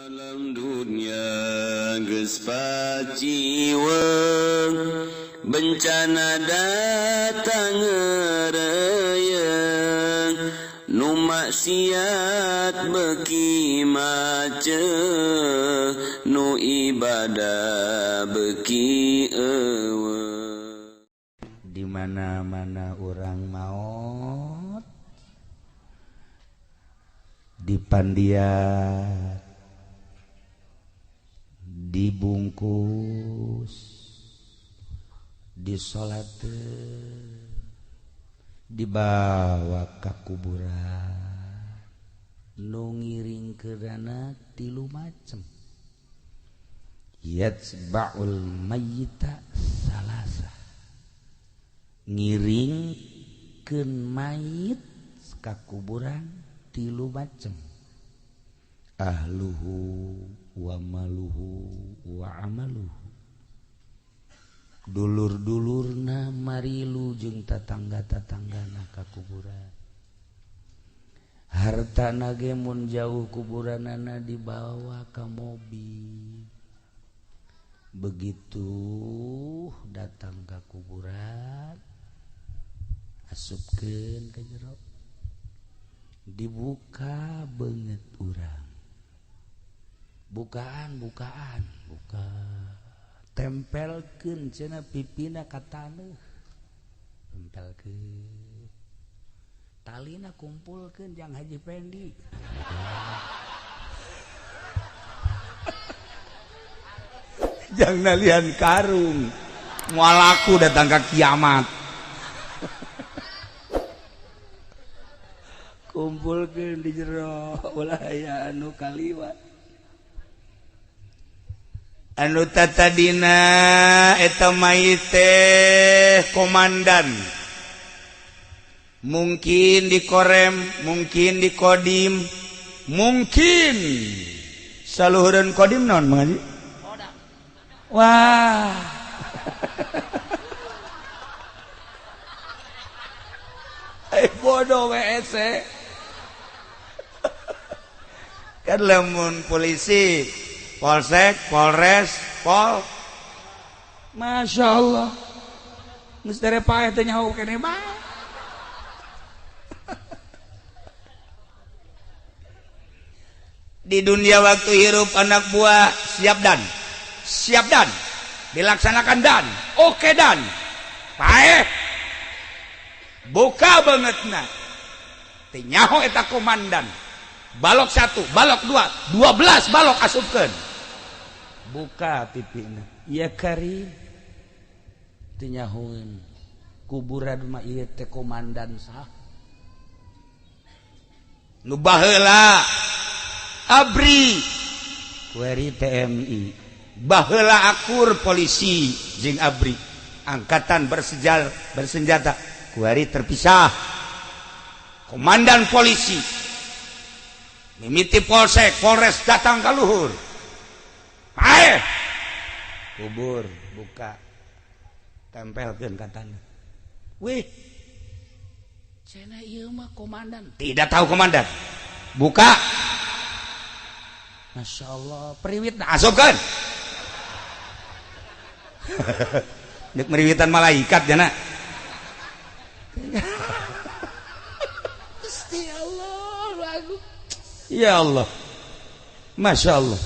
Alam dunia geus paciweng, bencana datang ngereyeng, nu maksiat beuki macet, nu ibadah beuki eueuh. Di mana-mana orang maot, di Pandian, dibungkus, disolatkeun, dibawa ka kuburan. Nu ngiringkeunana tilu macem. Yatsba'ul mayyita salasa, ngiringkeun mayit ka kuburan tilu macem. Ahluhu wa maluhu wa amaluhu. Dulur-dulurna marilu jeung tatangga-tatanggana ka kuburan. Hartana ge mun jauh kuburanana dibawa ka mobil. Begitu datang ka kuburan, asupkeun ka jero, dibuka beungeut urang. Bukaan, bukaan, buka. Tempelkeun cenah pipina ka taneuh. Tempelkeun. Talina kumpulkeun jang Haji Pendi. Jang nalian karung. Moal laku datang ka kiamat. Kumpulkeun di jero ulah aya anu kaliwat. Anu tatadina eta mayit teh komandan, mungkin di Korem, mungkin di Kodim, mungkin saluhureun Kodim naon Mang Haji? Wah. Bodoh WC. Kan lamun polisi, Polsek, Polres, Pol. Masya Allah. Geus dere paeh teh nyaho keneh bae. Di dunia waktu hirup anak buah siap dan. Siap dan. Dilaksanakan dan. Oke dan. Paeh. Buka bangetna. Teh nyaho eta komandan. Balok 1, balok 2, 12 balok asupkeun. Buka pipina. Ya karim. Teu nyahoeun. Kuburan mah ieu teh komandan sah. Nu baheula ABRI, kuari TMI. Baheula akur polisi jeung ABRI, angkatan bersenjata, kuari terpisah. Komandan polisi mimiti polsek, polres datang ka luhur. Paeh. Kubur buka. Tempelkeun ka taneuh. Wih. Cenah ieu mah komandan. Tidak tahu komandan. Buka. Masya Allah, periwitna asupkeun. Deuk meriwitan malaikat jana. Gusti Allah, lagu. Ya Allah. Masya Allah.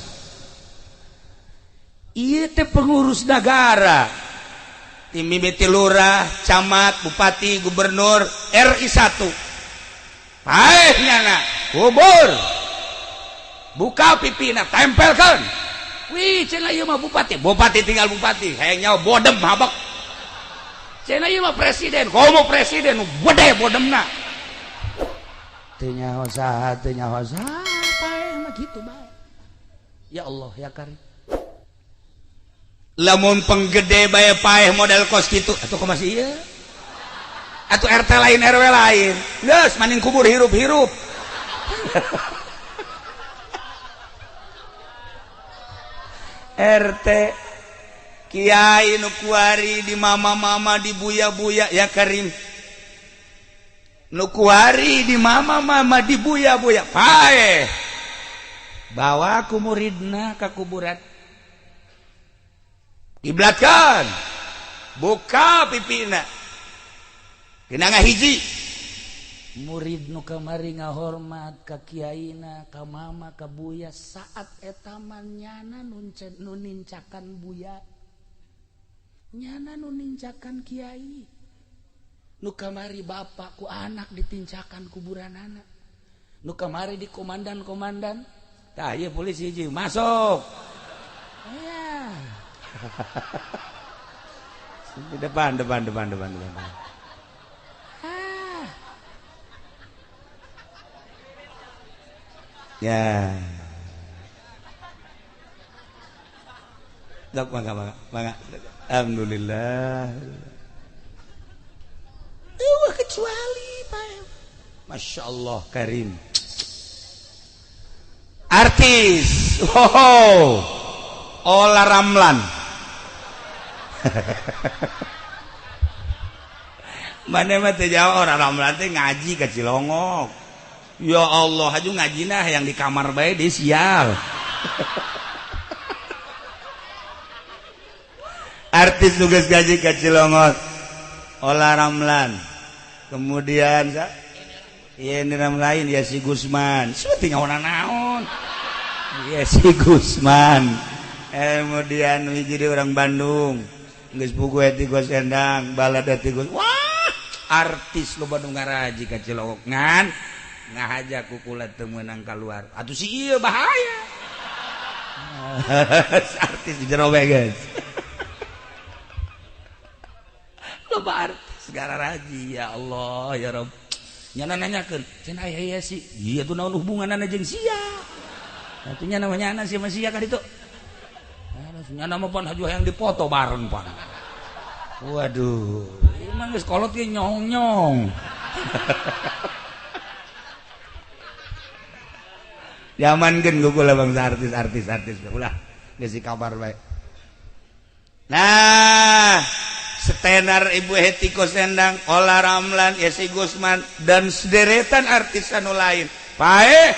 Ieu teh pengurus negara. Tim mimiti lurah, camat, bupati, gubernur, RI 1. Paeh nyana, kubur. Buka pipina, tempelkeun. Wih, cenah ieu mah bupati. Bupati tinggal bupati, hayang nyawa bodem habak. Cenah ieu mah presiden, komo presiden nu gede bodemna. Teu nyaho saha, teu nyaho saha, paeh mah kitu bae. Ya Allah, ya Karim. Lamun penggede bae paeh model kos kitu, atuh kok masih ieu? Atuh RT lain RW lain. Geus maning kubur hirup-hirup. RT kiai nu kuari di mama-mama di buya-buya ya Karim. Nu kuari di mama-mama di buya-buya paeh. Bawa ku muridna ka kuburan. Kiblatkan. Buka pipina. Kena ngahiji. Murid nu kamari ngahormat ka kiaina, ka mama, ka buya saat eta mah nyana nu nincakan buya. Nyana nu nincakan kiai. Nu kamari bapak ku anak ditincakan kuburanana. Nu kamari di komandan-komandan. Tah ieu polisi hiji masuk. Iya. Depan depan depan depan depan. Ah. Ya. Dok mangga mangga mangga. Alhamdulillah. Eueuh kecuali Pak. Masya Allah Karim. Artis. Oh. Ola Ramlan. Mana mah teu jauh Ola Ramlan teh ngaji ka Cilongok. Ya Allah, haju ngajina yang di kamar bae di sial. Artis tugas gaji ka Cilongok. Ola Ramlan. Kemudian iya ini ram lain ya si Gusman. Seperti nyawa naon. Ya si Gusman. Kemudian hiji orang Bandung. Geus puguh Hetty Koes Endang, balad Hetty Koes. Wah, artis loba nu ngaraji ka Cilongok ngan. Ngahaja kukula teu meunang kaluar. Atuh si ieu bahaya. Artis di jero bae guys. Loba artis gararaji ya Allah ya Rabb. Nyana nanyakeun, cenah aya ieu si. Ieu tuh naon hubunganna jeung sia? Atuh nya namanya anak sia mah sia ka ditu. Nyana mah pan haju hayang dipoto bareng pan. Waduh, emang geus kolot ge nyong-nyong. Diamankeun ku kula bangsa artis-artis artis ulah geus kabar bae. Nah, setenar Ibu Hetty Koes Endang, Ola Ramlan, Yesi Gusman dan sederetan artis anu lain. Paeh.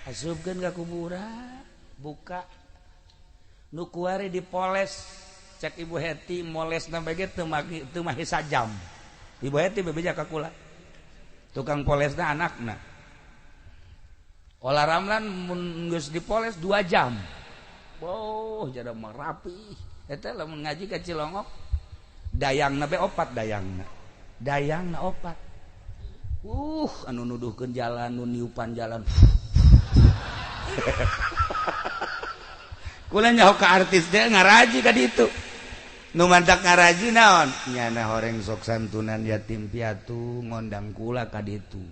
Asupkeun ka kuburan, buka nu kuari dipoles cek Ibu Hetty molesna bae ge teu mahi sajam. Ibu Hetty bebeja ka kula. Tukang polesna anakna. Ola Ramlan mun geus dipoles 2 jam. Boh, jadi mah rapi. Eta lamun ngaji ka Cilongok dayangna be opat dayangna. Dayangna opat. Anu nuduhkeun jalan, nu niupan jalan. Kula nyaho ka artis teh ngaraji ka ditu. Nu mantak ngaraji naon? Nyana horeng sok santunan yatim piatu ngondang kula ka ditu.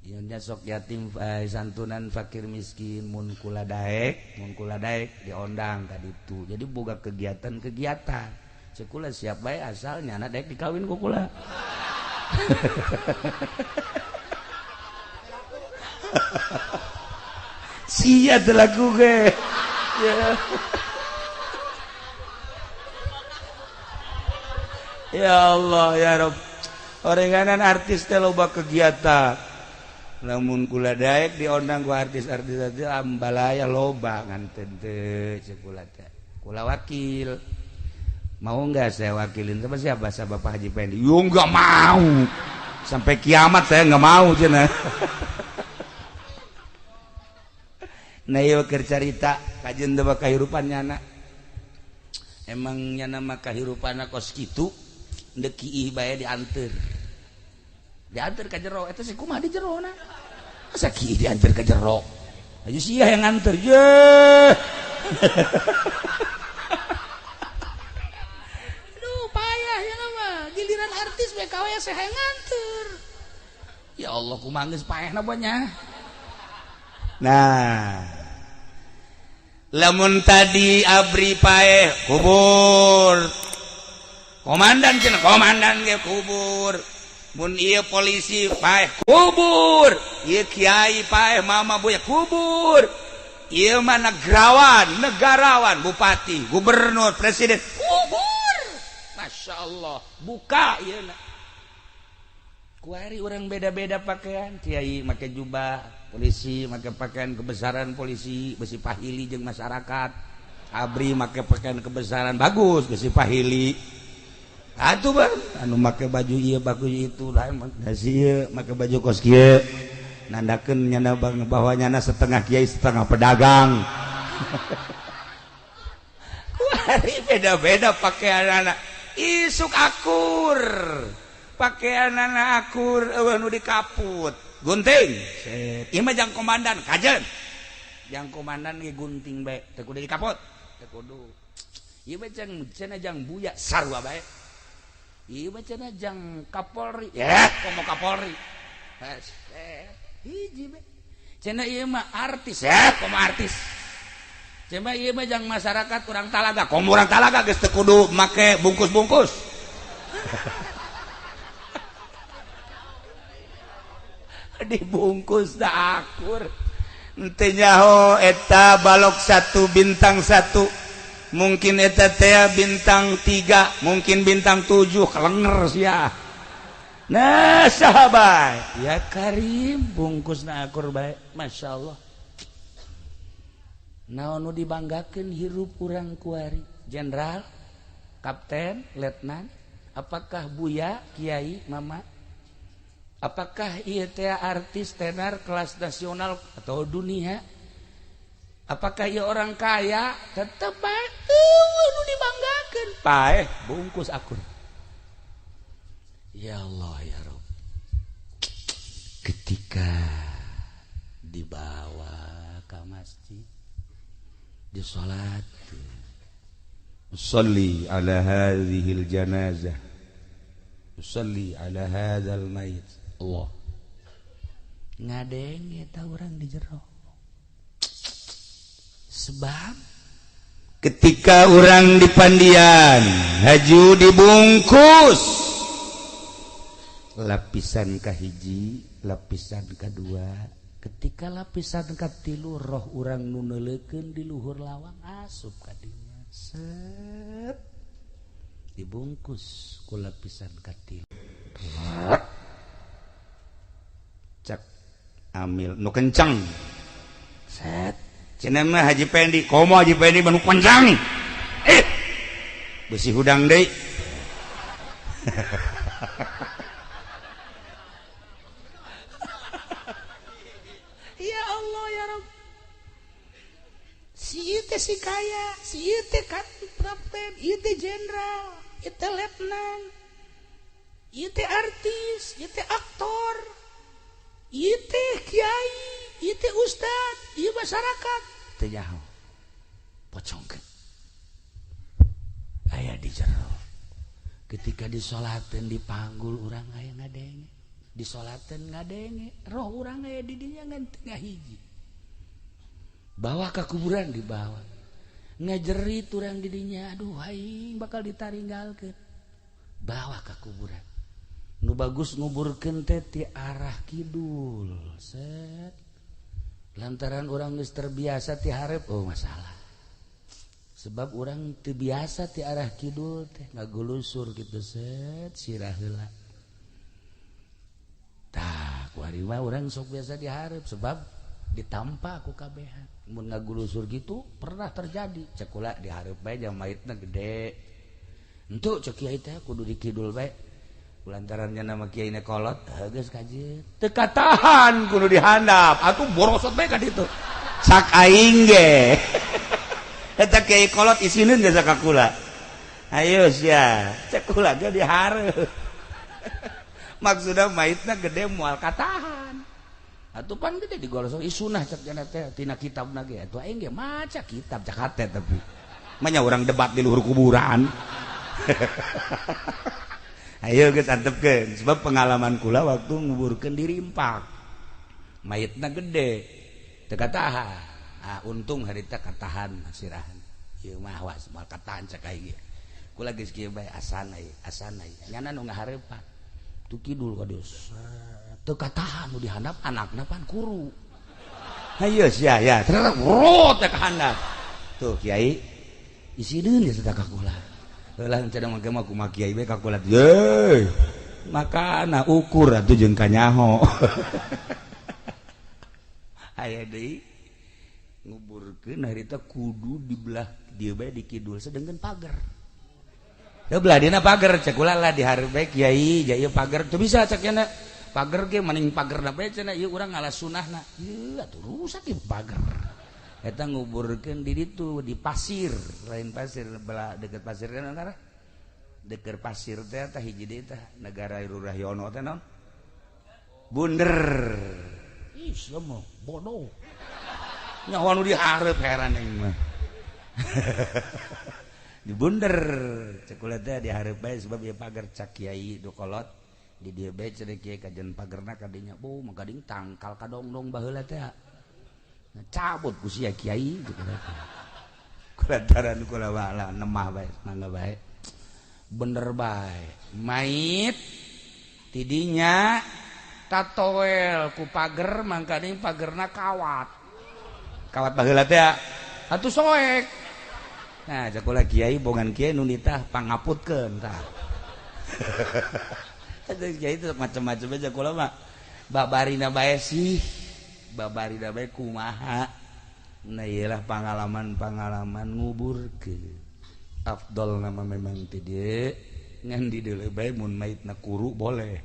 Ieu nya sok yatim santunan fakir miskin mun kula daek diondang ka ditu. Jadi boga kegiatan-kegiatan. Cek kula siap bae asal nyana daek dikawin ku kula. Sia teu laku ge. Ya. Ya Allah ya Rabb. Orenganan artis teh loba kegiatan. Lamun kula daek diondang ku artis-artis teh ambalaya loba ngan teu cek kula teh. Kula wakil. Mau enggak saya wakilin sama siapa? Sama Bapak Haji Pendi. Yo enggak mau. Sampai kiamat saya enggak mau cenah. Nah ieu keur carita kajeun teh kahirupan nyana. Emang nyana mah kahirupanna kos kitu deuk kiih bae dianteur. Dianteur ka jero eta sih kumaha di jerona? Masa kiih dianteur ka jero? Ayo sia yang nganter. Ye. Aduh payah ya mah giliran artis BKW saya nganter. Ya Allah kumaha geus paehna banyak. Nah, lamun tadi abri paeh kubur, komandan cenah komandan ge kubur, mun ieu polisi paeh kubur, ieu kiai paeh mama buya kubur, ieu mah negarawan, negarawan, bupati, gubernur, presiden kubur. Masya Allah, buka ieu na. Kuari orang beda-beda pakaian, kiai make jubah, Polisi make pakaian kebesaran polisi besi pahili jeung masyarakat. Abri make pakaian kebesaran bagus besi pahili. Atuh bang, anu make baju ieu bagus itu lain dasi ieu make baju kos kieu. Nandakeun nyana bang bahwa nyana setengah kiai setengah pedagang. Kuari beda-beda pakaian anak. Isuk akur. Pakaian anak akur eueuh nu dikaput. Gunting. Set. Ieu mah jang komandan kajen. Jang komandan ge gunting bae teu kudu dikaput. Teu kudu. Ieu mah jang cenah jang buya sarua bae. Ieu mah cenah jang Kapolri. Ya, komo Kapolri. Hiji bae. Cenah ieu mah artis ya, komo artis. Cenah ieu mah jang masyarakat urang Talaga, komo urang Talaga geus teu kudu make bungkus-bungkus. Dibungkus da akur. Henteu nyaho eta balok 1 bintang 1. Mungkin eta teh bintang 3, mungkin bintang 7 kelenger sia. Nah, sahabat, ya Karim bungkusna akur bae, Masya Allah. Naon nu dibanggakeun hirup urang kuari? Jenderal, kapten, letnan, apakah buya, kiai, mama? Apakah ieu teh artis tenar kelas nasional atau dunia? Apakah ieu orang kaya? Tetep bae eueuh nu dibanggakeun. Paeh bungkus akur. Ya Allah ya Rabb. Ketika dibawa ke masjid disolat, usalli ala hadhil janazah, usalli ala hadzal mayit. Allah ngadenge eta urang di jero. Sebab ketika urang di pandian haju dibungkus lapisan kahiji, lapisan kedua, ketika lapisan katilu roh urang nu neuleukeun di luhur lawang asup ka dinya. Set dibungkus ku lapisan katilu. Cak amil nu kencang. Set cenah mah Haji Pendi, komo Haji Pendi mah nu kencang. Besi hudang deui. Ya Allah ya Rabb. Si ieu teh si kaya, si ieu teh kapten, ieu teh jenderal, ieu teh letnan, ieu teh artis, ieu teh aktor, ieu teh kiai, ieu teh ustad, ieu masyarakat. Teu nyaho. Pocongkeun. Aya di jero. Ketika disolateun dipanggul urang aya ngadenge. Disolateun ngadenge, roh urang aya di dinya ngan teu ngahiji. Bawa ke kuburan dibawa. Ngajerit urang di dinya, aduh aing bakal ditaringgalkeun. Bawa ke kuburan. Nu bagus nguburkeun teh ti arah kidul. Set. Lantaran urang geus terbiasa ti hareup, oh masalah. Sebab urang teu biasa ti arah kidul teh ngagulusur kitu set sirah heula. Tah, kuari mah urang sok biasa di hareup sebab ditampa ku kabehan. Mun ngagulusur gitu pernah terjadi. Cek kula di hareup bae jang maitna gede. Entuk cek kiai teh kudu di kidul bae. Lantarannya nama kiai ne kolot, geus kajeun. Teu katahan kudu dihandap. Atuh borosot bae ka ditu. Sak aing ge. Eta kiai kolot isineun geus ka kula. Ayo sia, cek kula ge dihareup. Maksudna maitna gede moal katahan. Atuh pan gede digolosok isunah cek jana teh tina kitabna ge. Atuh aing ge maca kitab cak hate tapi. Manya urang debat di luhur kuburan. Ayo geus antepkeun sebab pengalaman kula waktu nguburkeun diri impak. Mayitna gede teu katahan. Ah untung harita katahan sirahan. Ieu mah awas moal katahan cek aing ge. Kula geus kieu bae asana ieu, asana ieu. Nyana nu ngahareupan. Tu kidul ka dieu. Teu katahan nu dihandap anakna pan kuru. Hayo sia ya, rot teh kahandap. Tuh kiai isineun geus eta ka kula. Heula cenah mah mah kumaha kiai bae ka kula. Ye. Makana ukur atuh jeung kanyaho. Aya deui nguburkeun harita kudu di belah dieu bae di kidul sedengkeun pagar. Ya belah dina pagar cek ulah lah di hareup bae kiai ja ieu pagar teu bisa cek nya pagar ge maning pagarna bae cenah ieu urang ngalah sunahna. Ieu atuh rusak ieu pagar. Eta nguburkeun di ditu di pasir, lain pasir belah deket pasir kan antara deket pasir teh tah hiji deui tah negara Rurahyono teh naon? Bunder. Ih, sia mah bodoh. Nyaho nu dihareup heran aing mah. Di bunder cek kula teh dihareup bae sebab ieu pagar cak kiai du kolot di dieu bae cenah kiai kajen pagerna kadinya bu magading tangkal kadongdong baheula teh. Nah, cabut ku sia kiai cek kula teh. Kulantaran kula wala nemah bae mangga bae. Bener bae mait tidinya tatoel ku pager mangkaning pagerna kawat. Kawat baheula teh atuh soek. Nah, cek kula kiai bongan kiai nu nitah pangaputkeun tah. Atuh kiai teh macam-macam aja kula mah. Babarina bae sih. Babarina bae kumaha. Nah, iyalah pengalaman-pengalaman nguburkeun. Afdol nama memang ti dieu ngan di deuleu bae mun maitna kuru boleh.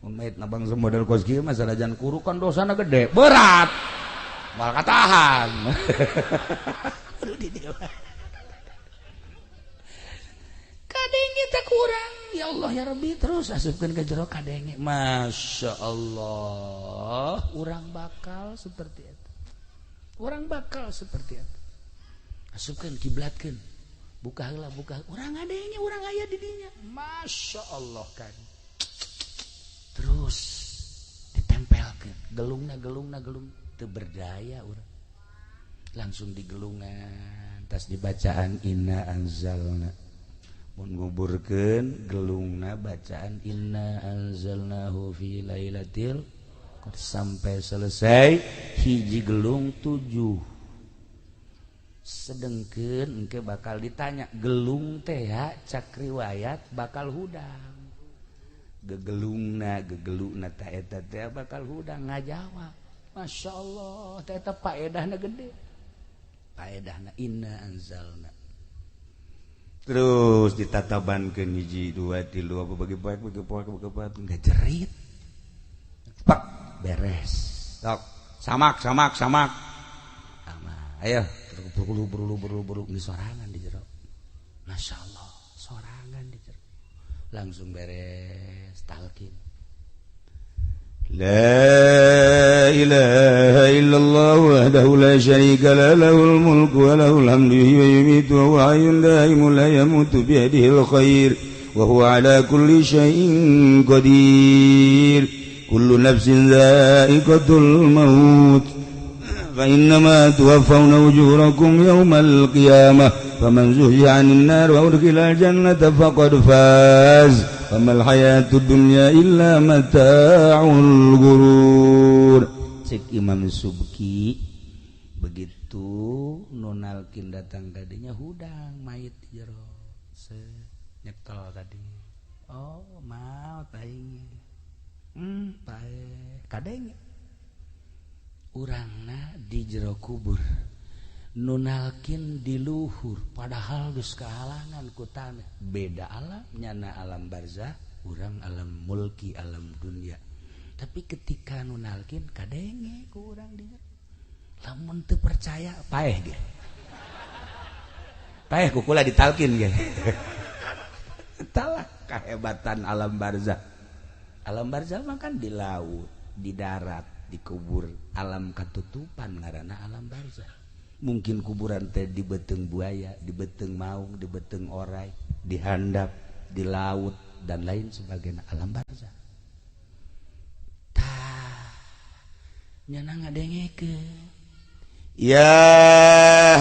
Mun maitna bangsa model kos kieu mah sanajan kuru kan dosana gede, berat. Moal katahan. Aduh di dieu. Kadenge teh kurang ya Allah ya Rabbi terus asupkeun ke jero kadenge. Masya Allah urang bakal seperti itu, urang bakal seperti itu. Asupkeun kiblatkeun, buka heula buka urang ngadenge urang aya di dinya. Masya Allah kan terus ditempelkeun gelungna gelungna gelung teu berdaya urang langsung digelungan tas dibacaan inna anzalna. Mun nguburkeun gelungna bacaan inna anzalnahu fi lailatil qadr sampai selesai hiji gelung 7. Sedengkeun engke bakal ditanya gelung teh cak riwayat bakal hudang. Gegelungna gegeluna ta eta teh bakal hudang ngajawab. Masya Allah teh eta paedahna gede. Paedahna inna anzalna. Terus ditatabankeun hiji dua tilu apa bagi poek bagi poek bagi poek enggak jerit. Pak beres. Sok samak samak samak. Sama. Ayo berulu berulu berulu berulu di sorangan di jero. Masya Allah sorangan di jero. Langsung beres talqin. La ilaha illallah wahdahu la syarika lah lahul mulku wa lahul hamdu yuhyi wa yumiitu wa huwa hayyun daimun la yamutu biyadihil khair wa huwa ala kulli syai'in qadir. Kullu nafsin dha'iqatul maut fa innama tuwaffawna ujurakum yawmal qiyamah faman zuhziha 'anil nar wa udkhilal jannata faqad faz. Famal hayatud dunya illa mata'ul ghurur. Cek Imam Subki begitu nunalkin datang kadinya hudang mayit di jero nyekel tadi. Oh, maot aing. Pae kadenge. Urangna di jero kubur. Nunalkin di luhur padahal geus kahalangan ku tanah. Beda alam nyana alam barzah, urang alam mulki alam dunia. Tapi ketika nunalkin kadenge ku urang di jero. Lamun teu percaya paeh ge. Paeh ku kula ditalkin ge. Talah kehebatan alam barzah. Alam barzah mah kan di laut, di darat, di kubur, alam katutupan ngaranna alam barzah. Mungkin kuburan teh di beteng buaya, di beteng maung, di beteng orai, di handap, di laut dan lain sebagainya alam barzah. Tah nyana ngadengekeun. Ya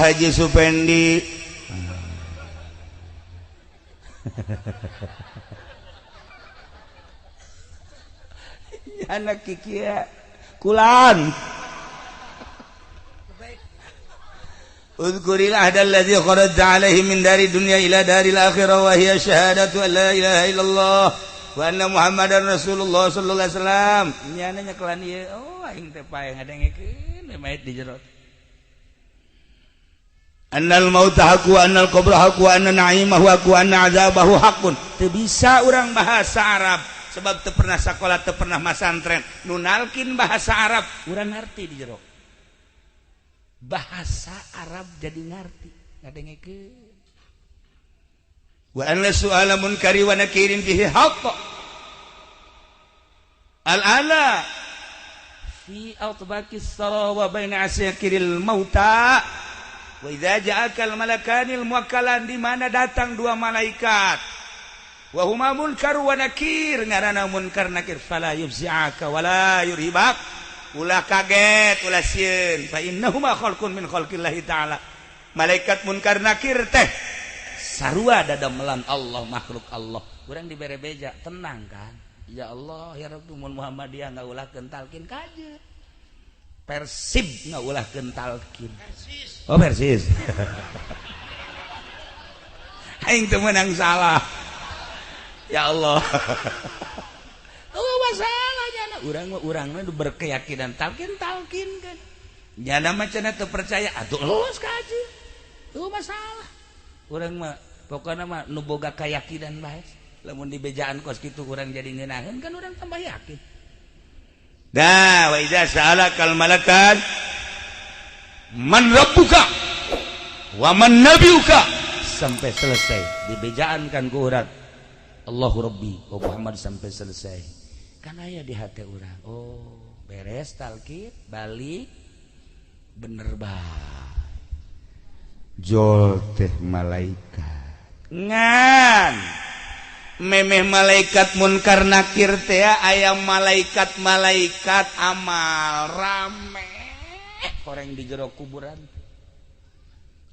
Haji Supendi. Nyana kikia kulan. Udhkuril ahda alladzi kharajta alaihi min dari dunya ila daril akhirah wa hiya syahadatu an la ilaha illallah wa anna muhammadar rasulullah sallallahu alaihi wasallam. Nyana nyekelan ieu, oh aing teh pae ngadengekeun Nalkin mayit di jero. Annal mauta haqqu, annal qabra haqqu, anna na'imahu haqqu, anna azabahu haqqun. Teu bisa urang bahasa Arab sebab teu pernah sakola, teu pernah masantren. Nu nalkin bahasa Arab urang ngarti di jero. Bahasa Arab jadi ngarti, ngadengekeun. Wa anna su'ala munkari wa nakirin fihi haqq. Al-ala fi atbaqis sara wa baina asyakiril mauta. Wa idza ja'akal malakanil muwakkalan, di mana datang dua malaikat. Wa huma munkar wa nakir, ngaranna munkar nakir, fala yufzi'aka wala yurhibak. Ulah kaget, ulah sieun, fa innahuma khalqun min khalqillahi ta'ala. Malaikat munkar nakir teh sarua dadamelan Allah, makhluk Allah. Urang dibere beja, tenang kan? Ya Allah, ya Rabbi, mun Muhammadiyah ngaulahkeun talkin kaje. Persib ngaulahkeun talkin. Persis. Oh persis. Aing teu meunang salah. Ya Allah. Oh masalah nyana urang mah urang mah berkeyakinan talkin talkin kan. Nyana mah cenah teu percaya atuh los kaje. Tuh masalah. Urang mah pokona mah nu boga keyakinan bae. Lamun dibejaan kos kitu urang jadi ngeunaheun kan urang tambah yakin. Dah wa idza sa'alakal malakan man rabbuka wa man nabiyuka sampai selesai dibejaan kan ku urang Allahu Rabbi wa Muhammad sampai selesai. Kan aya di hati urang, oh beres talkin balik bener bae. Jol teh malaikat ngan memeh malaikat munkar nakir teh aya malaikat-malaikat amal rame horeng di jero kuburan.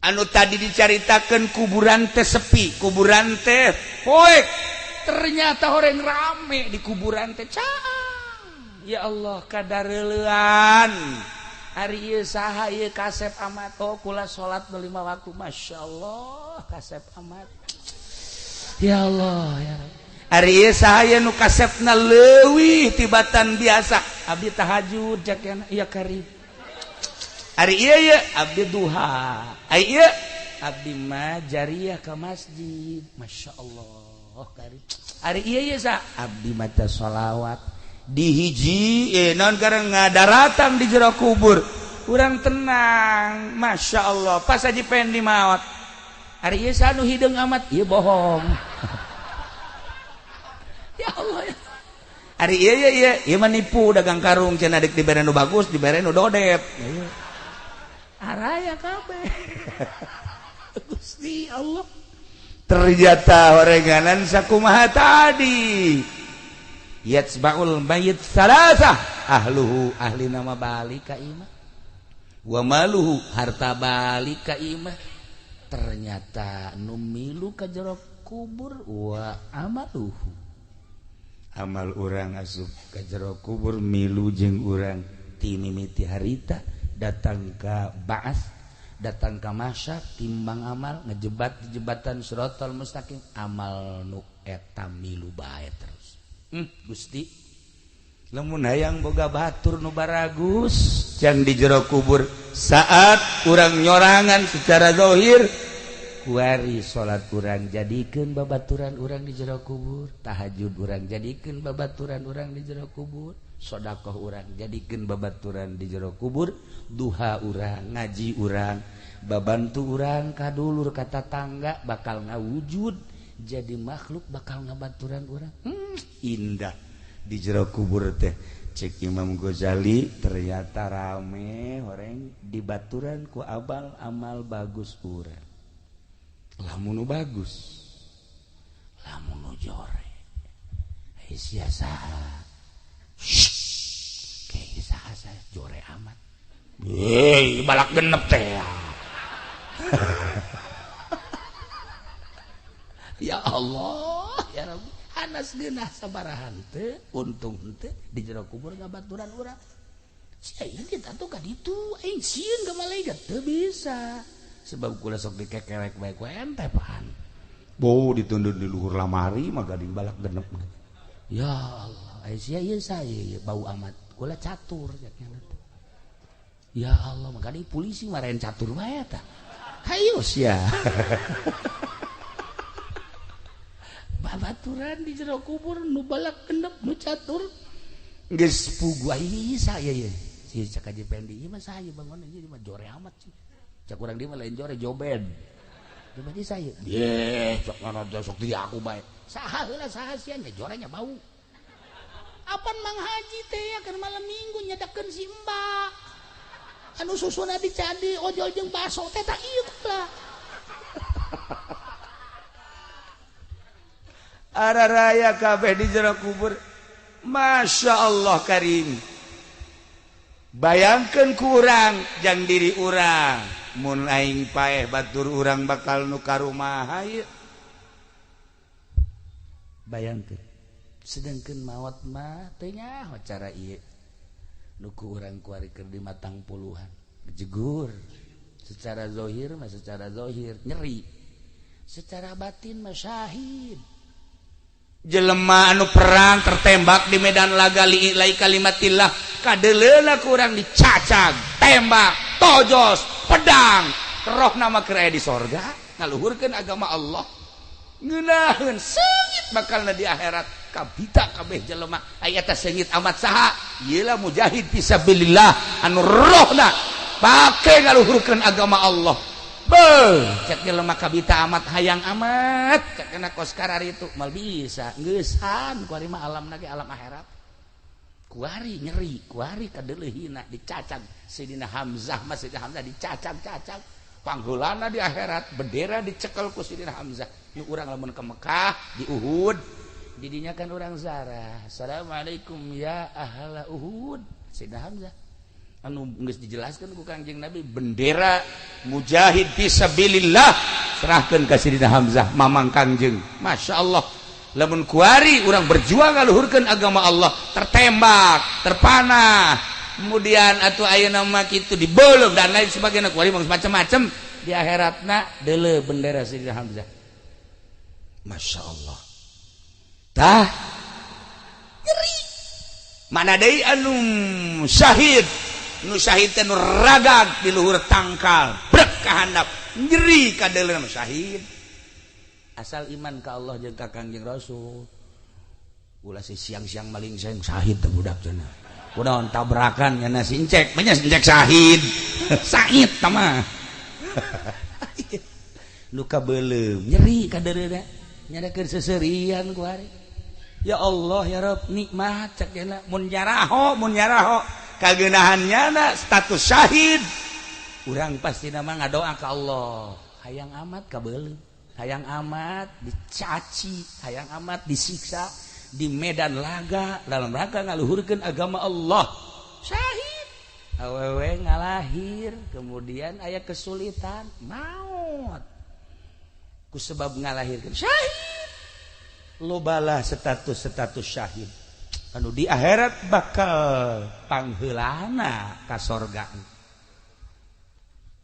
Anu tadi dicaritakeun kuburan teh sepi, kuburan teh poek, ternyata horeng rame di kuburan teh caang. Ya Allah kadareulean. Ari ieu saha ieu kasep amat, oh kula salat 5 waktu, masyaallah kasep amat. Ya Allah ya Rabbi. Ari ieu saha nu kasepna leuwih tibatan biasa, abdi tahajud jakena ieu kari. Ari ieu ye abdi duha. Ari ieu abdi mah jariyah ka masjid, masyaallah kari. Ari ieu ye sa abdi maca sholawat dihiji naon karena ngadaratang di jero kubur. Urang tenang, masyaallah pas aja pendi maot. Ari ieu sa nu hideung amat, ieu bohong. Ya Allah ya. Ari ieu ye ieu ieu mah nipu dagang karung cenah deuk dibere nu bagus dibere nu dodep. Araya kabeh. Gusti Allah. Ternyata horenganan sakumaha tadi. Yatsba'ul mayit salasah, ahluhu ahli nama balik ka imah, wa maluhu harta balik ka imah. Ternyata nu milu ka jero kubur wa amaluhu, amal urang asup ka jero kubur milu jeung urang ti mimiti harita datang ka ba'as, datang ka mahsyar, timbang amal ngejebat di jembatan siratal mustaqim, amal nu eta milu bae terus. Gusti lamun hayang boga batur nu baragus jang di jero kubur saat urang nyorangan secara zahir kuari salat urang jadikeun babaturan urang di jero kubur, tahajud urang jadikeun babaturan urang di jero kubur, sedekah urang jadikeun babaturan di jero kubur, duha urang, ngaji urang, babantu urang ka dulur ka tatangga bakal ngawujud jadi makhluk bakal ngabaturan urang. Indah di jero kubur teh cek Imam Ghazali ternyata rame horeng dibaturan ku abal amal bagus urang. Lamun nu bagus, lamun nu jore, ai sia saha? Kayak saha saya jore amat. Hei, balak genep teh. Ya Allah, ya Rabbi. Anas geunah sabarahan teh, untung teh di jero kubur ngabaturan urang. Sia ieu kita tuh ka ditu, aing sieun ka malaikat teu bisa. Sebab kula sok dikekerek bae ku ente pan. Bau ditundun di luhur lamari mah gading balak genep. Ya Allah, ai sia ieu saya bau amat. Kula catur nya. Ya Allah, makanya polisi marahin catur wae tah. Hayu sia. Babaturan di jero kubur nu balak genep nu catur. Geus pugu ai saya ye. Si cak Haji Pendi ieu mah saya bangun ieu mah jore amat sih. Cak urang dia mah lain jore joben. Joben di saya. Ye, sok ngono sok di aku bae. Saha heula saha sia nya jorenya bau. Apan Mang Haji teh ya keur malam Minggu nyedakeun si Mbak. Anu susuna dicadi ojol jeung baso teh tak ieu lah. Araraya kabeh di jero kubur. Masya Allah karim. Bayangkeun ku urang jang diri urang. Mun aing paeh batur urang bakal nu ka rumah ieu. Bayangkeun. Sedangkeun maot mah teu nyaho cara ieu. Nuku urang kuari keur di matang puluhan jegur secara zahir mah secara zahir nyeri, secara batin mah syahid. Jelema anu perang tertembak di medan laga li'ilai kalimatillah kadeuleuna ku urang dicacag tembak tojos pedang roh nama keur aya di sorga ngaluhurkeun agama Allah ngeunaheun seungit bakalna di akhirat kabita kabeh jelema aya teh seungit amat saha ieu lah mujahid fisabilillah anu rohna pake ngaluhurkeun agama Allah. Beuh cek jelema kabita amat hayang amat cek kena kos karar itu mal bisa geusan kuari mah alamna ge alam akhirat kuari nyeri kuari kadeuleuhina dicacag Sayyidina Hamzah mah Sayyidina Hamzah dicacag-cacag pangheulana di akhirat bendera dicekel ku Sayyidina Hamzah. Nu urang lamun ke Mekah di Uhud didinya kan orang zarah assalamualaikum ya ahla Uhud Sayyidina Hamzah anu geus dijelaskeun ku Kangjeng Nabi bendera mujahid fisabilillah serahkeun ka Sayyidina Hamzah mamang Kangjeng. Masya Allah lamun kuari urang berjuang ngaluhurkeun agama Allah tertembak terpanah kemudian atuh ayeuna mah kitu dibeuleum dan lain sebagainya kuari mah macam-macam di akhiratna deuleu bendera Sayyidina Hamzah. Masya Allah tah nyeri mana deui anu syahid nu syahid teh nu ragag di luhur tangkal brek ka handap nyeri kadeuleuh syahid asal iman ka Allah jeung ka Kangjeng Rasul ulah si siang-siang maling seng syahid teh budak cenah kunaon tabrakan nya si encek nya encek syahid said tah mah nu kabeuleum nyeri kadeuleuh nyadakeun seserian ku ari ya Allah ya Rabb nikmat cek cenah mun nyaraho kageunahannya na status syahid urang pasti nama ngadoa ka Allah hayang amat kabeuleum hayang amat dicaci hayang amat disiksa di medan laga dalam rangka ngaluhurkeun agama Allah syahid awewe ngalahir kemudian aya kesulitan maut ku sebab ngalahirkeun syahid lobalah status-status syahid anu di akhirat bakal pangheulana ka sorga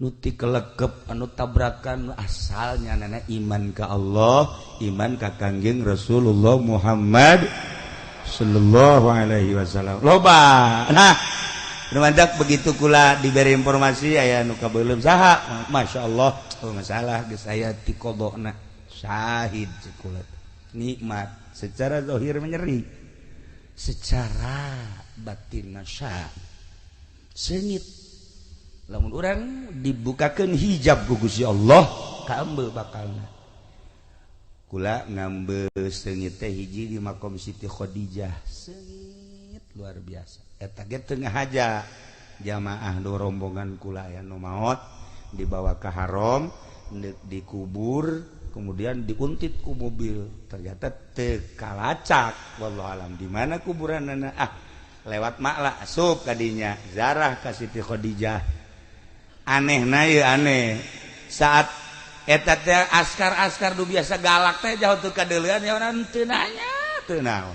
nu ti kelekep anu tabrakan asalnya nenek iman ka Allah iman ka Kangjeng Rasulullah Muhammad sallallahu alaihi wasallam loba. Nah nu begitu kula diberi informasi aya nu kabeuleum saha Masya Allah oh masalah geus aya ti qodona syahid kula nikmat secara zahir menyeri secara batin syahid seungit lamun urang dibukakeun hijab ku Gusti Allah kaambe bakalna kula ngambe seungit teh hiji di makom Siti Khadijah seungit luar biasa eta ge teu ngahaja jamaah nu rombongan kula aya nu maot dibawa ke haram dikubur kemudian diuntit ku mobil ternyata teu kalacak wallahu alam di mana kuburanana ah lewat makla asup kadinya zarah ka Siti Khadijah aneh na ieu aneh saat eta teh askar-askar nu biasa galak teh jauh teu kadeulean ya urang teu nanya teu naon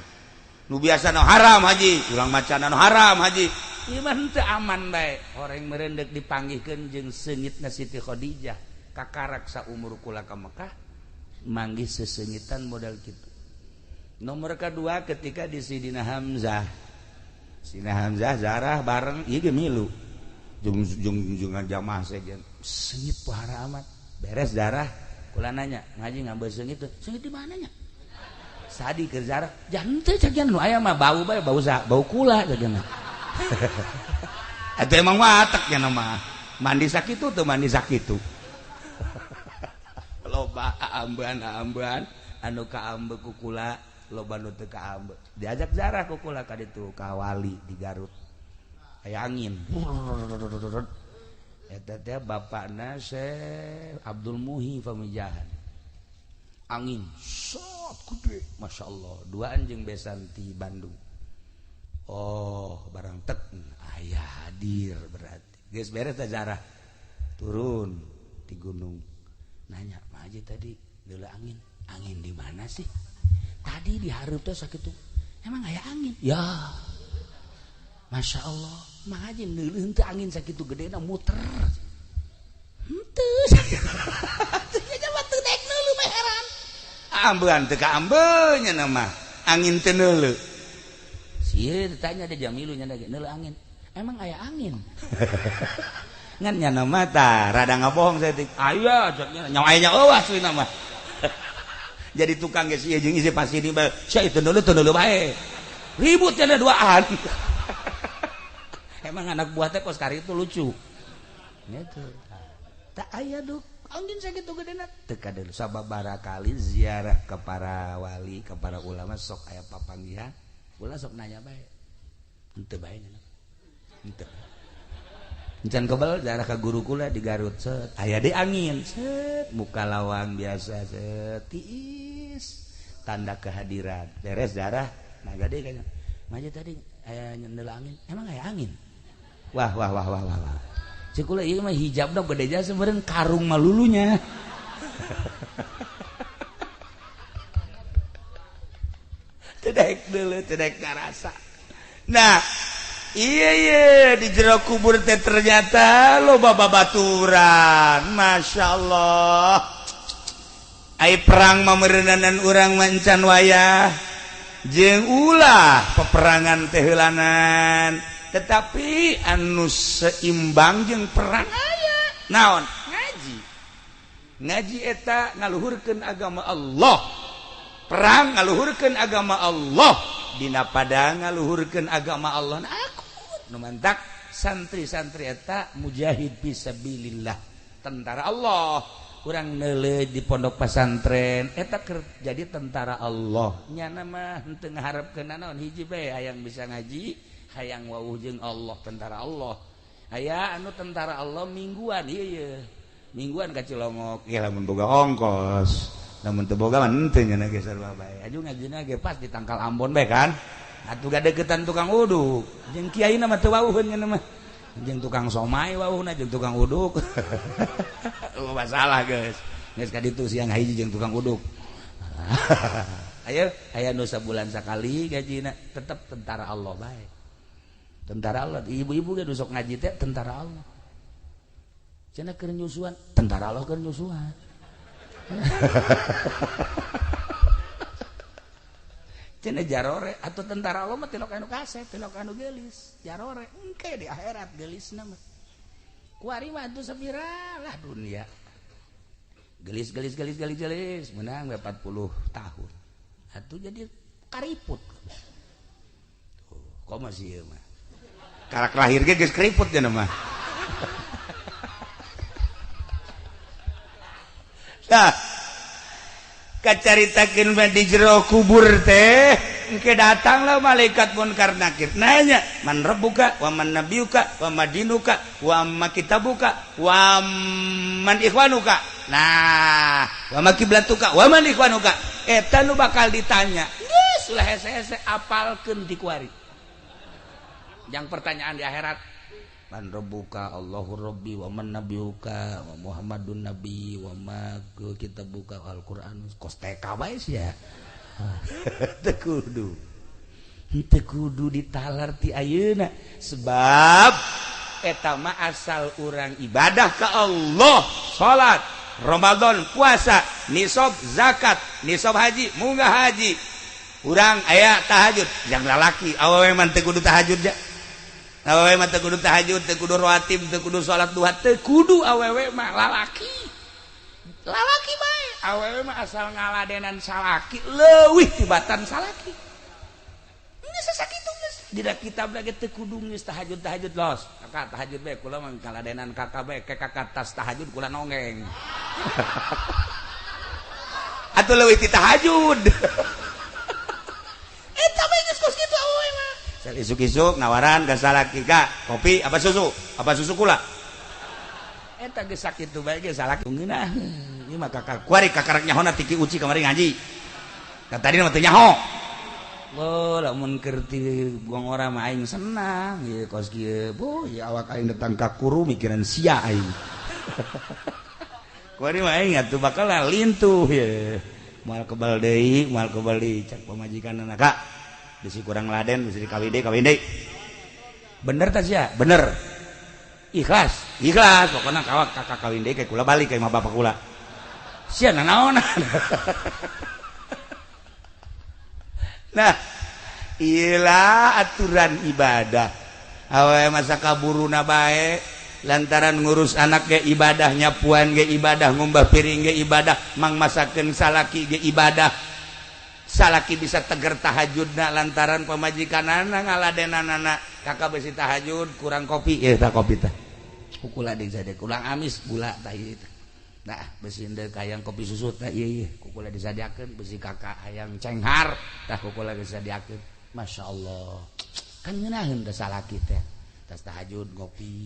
nu biasa nu haram haji urang macana nu haram haji ieu mah teu aman bae horeng meureun deuk dipanggihkeun jeung seungitna Siti Khadijah kakarak saumur kula ka Mekah manggih seseungitan modal kitu. Nomor kedua ketika di Sidina Hamzah Sidina Hamzah zarah bareng ieu ge milu Jeung jamaah sejen seungit pohara amat. Beres darah kula nanya, ngaji ngambil seungit teu? Seungit di mananya? Sadi keur zarah, jangan teu cagian nu aya mah bau bae bau sa, bau kula cagian. Atuh emang watak nya mah. Mandi sakitu teu mandi sakitu. Loba aambean-aambean anu kaambe ku kula, loba nu teu kaambe. Diajak zarah ku kula ka ditu ka wali di Garut. Aya angin. Eta teh bapakna Syekh Abdul Muhi Pamijahan. Angin sot gede, Masya Allah. Duaan jeung besan ti Bandung. Oh, barang tek aya hadir berarti. Geus beres teh zarah. Turun di gunung. Nanya, "Pak Haji tadi deuleu angin. Angin di mana sih?" Tadi di hareup teh sakitu. Emang aya angin? Ya. Masya Allah, Mang Haji neuleuh teu angin sakitu gedena muter. Henteu. Teu nya mah teu daek neuleuh mah heran. Ambean teu kaambeun nya mah. Angin teu neuleuh. Sieun ditanya da jamilu nya ge neuleuh angin. Emang aya angin? Ngan nya mah tah rada ngabohong saeutik. Aya cek nya nyawa aya nya eueuh asli mah. Jadi tukang ge sia jeung isi pasti di bae. Sia itu neuleuh bae. Ribut nya duaan. Emang anak buah teh kos kari itu lucu. Gitu. Tak aya duk angin sakitu gedena teu kadeuleu sababaraha kali ziarah ke para wali, ke para ulama sok aya papanggihan, ulah sok nanya bae. Henteu bae nya. Henteu. Encan kebel ziarah ka guru kula di Garut set aya deui angin set muka lawang biasa set tiis tanda kehadiran. Beres ziarah naga deui kanya. Maja tadi aya nyendeul angin. Emang aya angin? Wah wah wah wah wah wah. Cek kula ieu mah hijabna gede jasa meureun karung malulunya. Teu daek deuleu, teu daek ngarasa. Nah, iya iya di jero kubur teh ternyata loba babaturan. Masya Allah. Ai perang mah meureunanan urang mah encan wayah. Jeung ulah peperangan teh heulanan. Tetapi anu seimbang jeung perang aya naon ngaji ngaji eta ngaluhurkeun agama Allah, perang ngaluhurkeun agama Allah, dina padang ngaluhurkeun agama Allah. Nah, aku nu mantak santri-santri eta mujahid fisabilillah, tentara Allah. Kurang neuleuh di pondok pesantren eta keur jadi tentara Allah. Nyana mah henteu ngaharepkeun naon, hiji bae hayang bisa ngaji, hayang wawuh jeung Allah, tentara Allah. Aya anu tentara Allah mingguan, ieu ye. Mingguan ka Cilongok, ya lamun boga ongkos. Lamun teu boga mah henteu nya ge sarua bae. Aju ngajina ge pas di tangkal Ambon bae kan. Atuh gadeukeutan tukang uduk. Jeung kiaina mah teu wawuheun nya mah. Jeung tukang somai wawuhna jeung tukang uduk. Oh masalah geus. Geus ka ditu siang hiji jeung tukang uduk. Ayo aya nu sabulan sakali gajina tetep tentara Allah bae. Tentara Allah, ibu-ibu ge sok ngaji teh tentara Allah. Cenah keur nyusuan, tentara Allah keur nyusuan. Cenah jarore atuh tentara Allah mah tilok anu kasep, tilok anu geulis. Jarore engke di akhirat geulisna mah. Kuari mah atuh sapira lah dunia. Gelis gelis gelis gelis gelis menang 40 tahun. Atuh jadi kariput. Tuh, kok masih ieu mah. Karak lahir ge geus keriput nya mah. Tah. Kacaritakeun mah di jero kubur teh, engke datanglah malaikat munkar nakir. Nanya, man rabbuka wa man nabiyuka wa madinuka wa ma kitabuka wa man ikhwanuka. Nah, wa ma kiblatuka wa man ikhwanuka. Eta nu bakal ditanya. Geus ulah hese-hese apalkeun ti kuari. Yang pertanyaan di akhirat, man rabbuka Allahu rabbi wa man nabiyuka wa Muhammadun nabi wa ma kitabuka Al-Qur'an. Kos TK bae sia. Teu kudu. Teu kudu ditalar ti ayeuna sebab eta mah asal urang ibadah ka Allah, salat, Ramadan, puasa, nisab zakat, nisab haji, munggah haji. Urang aya tahajud, yang lalaki awewe mah teu kudu tahajud ja. Awewe mah teu kudu tahajud, teu kudu rawatib, teu kudu salat duha, teu kudu awewe mah lalaki. Lalaki bae, awewe mah asal ngaladenan salaki leuwih tibatan salaki. Geus sakitu geus. Dina kitab lagi teu kudu geus tahajud-tahajud los. Kakak tahajud bae kula mah ngaladenan kakak bae ke kakak tas tahajud kula nongeng. Atuh leuwih ti tahajud. Eta bae geus kos kitu awewe mah. Isuk-isuk nawaran ka salaki, "Kak, kopi apa susu? Apa susu kula?" Eta geus sakitu bae ge salaki ngeunah. Ieu mah kakak kuari kakarak nyahona ti Ki Uci kamari ngaji. Da tadi mah teu nyaho. Oh, lamun keur ti buang ora mah aing senang ieu kos kieu. Boh, ieu awak aing datang ka kuru mikiran sia aing. Kuari mah aing atuh bakal lintuh ye. Moal kebal deui, moal kebal deui cak pamajikanna, "Kak, bisi kurang laden bisi kawin deui, kawin deui." Bener tah sia? Bener. Ikhlas, ikhlas pokona kawak kakak kawin deui kayak kula balik ka imah bapak kula. Sia nanaonan. Nah, ilah aturan ibadah. Awewe masa kaburuna bae lantaran ngurus anak ge ibadah, nyapuan ge ibadah, ngumbah piring ge ibadah, mangmasakeun salaki ge ibadah. Salaki bisa teger tahajudna lantaran pamajikanana ngaladenanana. Kakak besi tahajud kurang kopi, ya tah kopi tah. Kukula deui sade kurang amis gula tah ieu tah. Nah, besi deuk hayang kopi susu tah ieu ieu kukula disadiakeun, besi kakak hayang cenghar tah kukula disadiakeun. Masya Allah. Kan ngeunaheun teh salaki teh. Tas tahajud ngopi,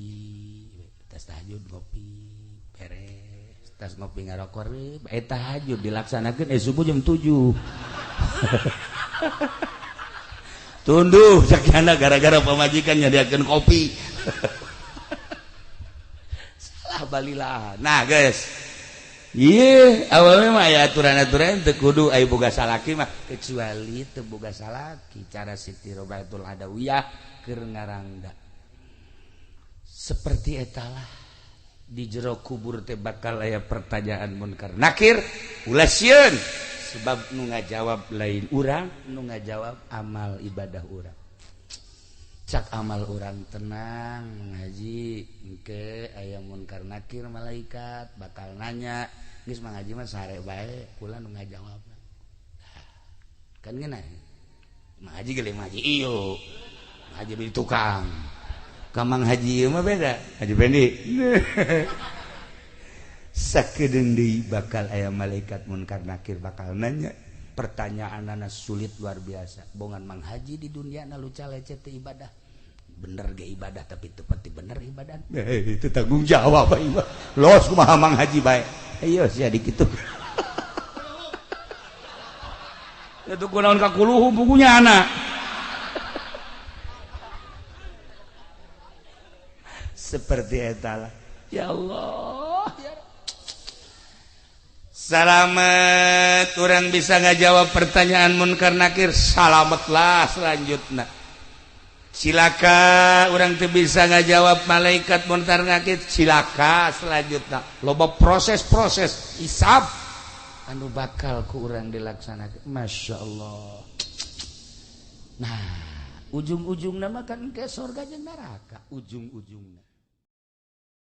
tas tahajud ngopi, beres. Tas ngopi ngarokok bae tahajud dilaksanakeun subuh jam 7. Tunduh cak gara-gara pamajikan nyadiakeun kopi. Salah balilah. Nah, guys. Iya, awalnya mah aya aturan-aturan teu kudu aya boga salaki mah kecuali teu boga salaki cara Siti Robiatul Adawiyah keur ngarangda. Seperti etalah di jero kubur teh bakal aya pertanyaan munkar nakir ulah sieun sebab nu ngajawab lain urang, nu ngajawab amal ibadah urang. Cak amal urang tenang ngaji engke aya munkar nakir malaikat bakal nanya geus mah ngaji mah sare bae kula nu ngajawab. Kan ngeunah ngaji ge ngaji ieu ngaji di tukang ka Mang Haji ieu mah beda Haji Pendi. Sakedeung deui bakal aya malaikat munkar nakir bakal nanya pertanyaanana sulit luar biasa. Bongan Mang Haji di dunia na luca lecet teu ibadah. Bener ge ibadah tapi teu pati bener ibadah. Itu tanggung jawab bae. Los kumaha Mang Haji bae. Ayo sia dikitu. Itu kunaon ka kuluhu bukunya anak. Seperti eta lah. Ya Allah, ya. Salamet orang bisa ngajawab pertanyaan munkar nakir, salametlah selanjutnya. Cilaka orang teu bisa ngajawab malaikat munkar nakir, cilaka selanjutnya. Loba proses-proses hisab anu bakal ku urang dilaksanakeun. Masya Allah. Nah, ujung-ujungna mah kan ke surga jeung neraka, ujung-ujungna.